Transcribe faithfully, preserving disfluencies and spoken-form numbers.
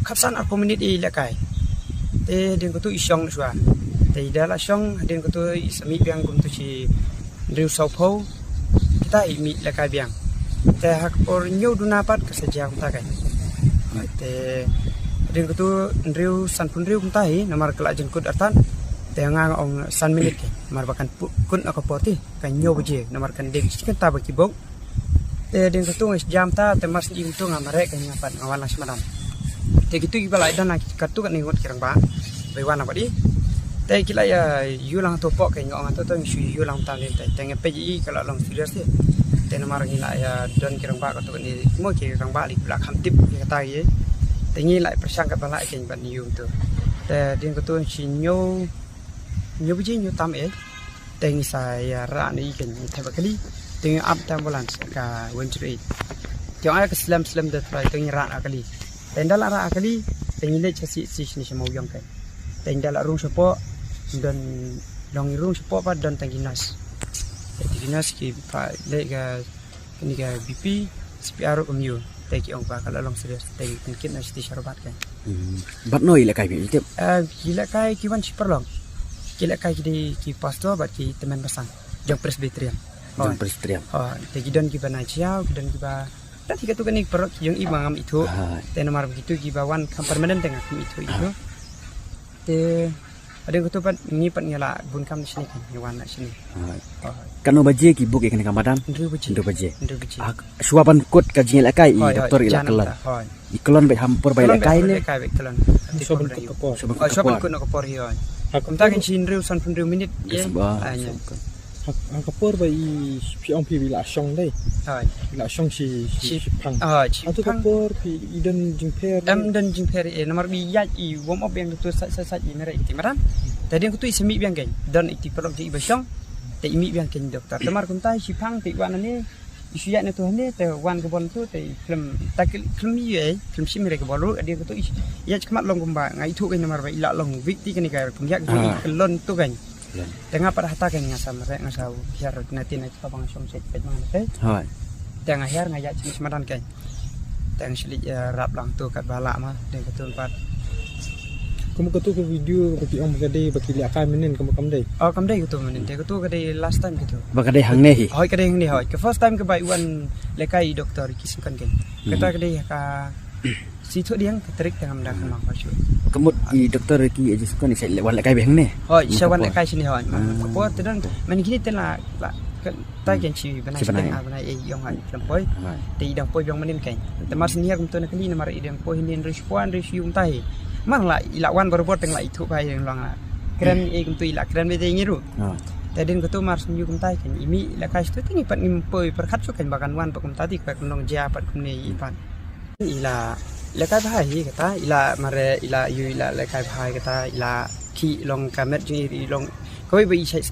Khatsan arphew minit i lehkai. Te hadien katu i shong shuwa. Te i da la shong hadien katu i sa mih biang kumtu shi hynriew sawphew. Kita i mih lehkai biang. Te ha ka por hynñiew duna pat ka sa jia kumta kai. Te hadien katu hynriew sanphew hynriew kumta hi namar ka la jingkut artat. Te nga nga ong san minit kai. Namar ba kan pu-, kut na ka por ti. Kan hynñiew baje. Namar kan dei shi kynta ba ki bok. Te hadien katu nga jam ta, te mar shu tung nga mareh ka nga pat nga wan lang sha madan. Te kitu kiba la ïa don lang katu katne ngut ki rangbah. Bai wan lang pat i. Te ki la ïa ïu lang to pok ka nga ong to to shu ïu lang tam te. Te nga peit i ka la long serious te. Te namar ngi la ïa don ki rangbah katu katne mo ki rangbah li la kham tip ki kata ye. Te ngi la pyrshang kat ba la ka ban ïu to. Te hadien katu shi hynñiew, hynñiew baje hynñiew tam eh. Te ngi sa ïa rah na i ka ngi thep kali. Te ngi ap ta ambulance ka one zero eight. Te ong ai ka slem slem da trai te ngi rah na kali. Te nda la rah kali. Te ngi leit sa si si ni sa mau yong kai. Te nda la rung shapoh. Don long rung shapoh pat don tang ki nurse. Te ki nurse ki pa leit ka Kani ka B P, C P R ruh kam ïoh. Te ki ong ba ka la long serious. Te ki pynkit na sha station Robert kan. Hmm. Bad no i lehkai phi tip? Eh, ki lehkai ki wan shi paralok. Ki lehkai ki dei ki pastor bad ki tymmen basan. Jong Presbyterian. Jong Presbyterian. Oh, te ki don kiba na jiaw, ki don kiba. Te ki katu kani paralok jong i ba ngam ithuh. Ah. Te namar kitu kiba wan kham permanent te ngam ithuh itu. Ah. Te hadien katu pat ngi pat ngi la bun kam shini kan ngi wan na shini. Katno baje ki bok ïa kane ka madan? Hynriew baje. Hynriew baje. Hynriew baje. Shuwa ban kut ka jingïalehkai i doktor i la kyllon. I kyllon bad ha por ba ïalehkai ne? Ïalehkai bad kyllon. Shuwa ban kut ka por. Shuwa ban kut ka por hi. Kumta kan shi hynriew sanphew hynriew minit. Ha ka por ba i phi ong phi i la shong dei. I la shong shi shi phang. Ha tu ka por phi i don jingpher. Em don jingpher eh namar ba i ïaid i warm up biang tu sait sait sait i mareh i kti madan. Te hadien katu i sa mih biang kan. Don i ti paralok i ba shong. Te i mih biang kan doktor. Te namar kumta shi phang te i wan ne. I shu ïaid na tu hangne te wan ka bol tu te i khlem ta khlem i eh khlem shim re ka bol ruh hadien katu i ïaid khmat long kumba nga ithuh kan namar ba i la long weak ti kane ka kum ïaid ka i kyllon tu kan. Te nga pat hata kan nga sa mareh nga sa hiar na ti na Ka bang shong shet pet mang te. Hoi. Te nga hiar nga ïa chim smadan kai. Te nga shu leit, eh, rap lang tu kat ba lah ma de katu pat. Kum katu ka video ba ki ong ba ka dei ba ki lehkai mynnin kum kam dei. Oh, kam dei katu mynnin te katu ka dei last time katu. Ba ka dei hangne hi. Hoi, ka dei hangne hoi. Ka first time ka ba i wan lehkai i doktor ki sngewkan kai. Kata ka dei ka Shi thoh diang ka tarik tang am da ka mang pa shu. Ka mut i doktor ki aji sukon i sa wan lehkai bad hangne. Hoi, sa wan lehkai shane hoi. Ka por te don man kini te la la ka tai ken shi bana shi teng a bana e yong han klem poi. Te i dang poi biang manin kai. Te mar senior kum to na kali namar i dang poi hynnin rish puan rish yum tai. Mar la i la wan barabor teng la i thoh kai dang long la. Kren e kum to i la kren be te ngiru. Te den ko to mar senior kum tai ken i mi lehkai shi to te ngi pat ngim poi perkhat shu ken ba kan wan pat kum ta ti pat kum nong jia pat kum ne i pat. I la lehkai bha hi kata, i la mare, i la yu, i la lehkai bha hi kata, i la ki long ka met jong i long. Kawei ba i shait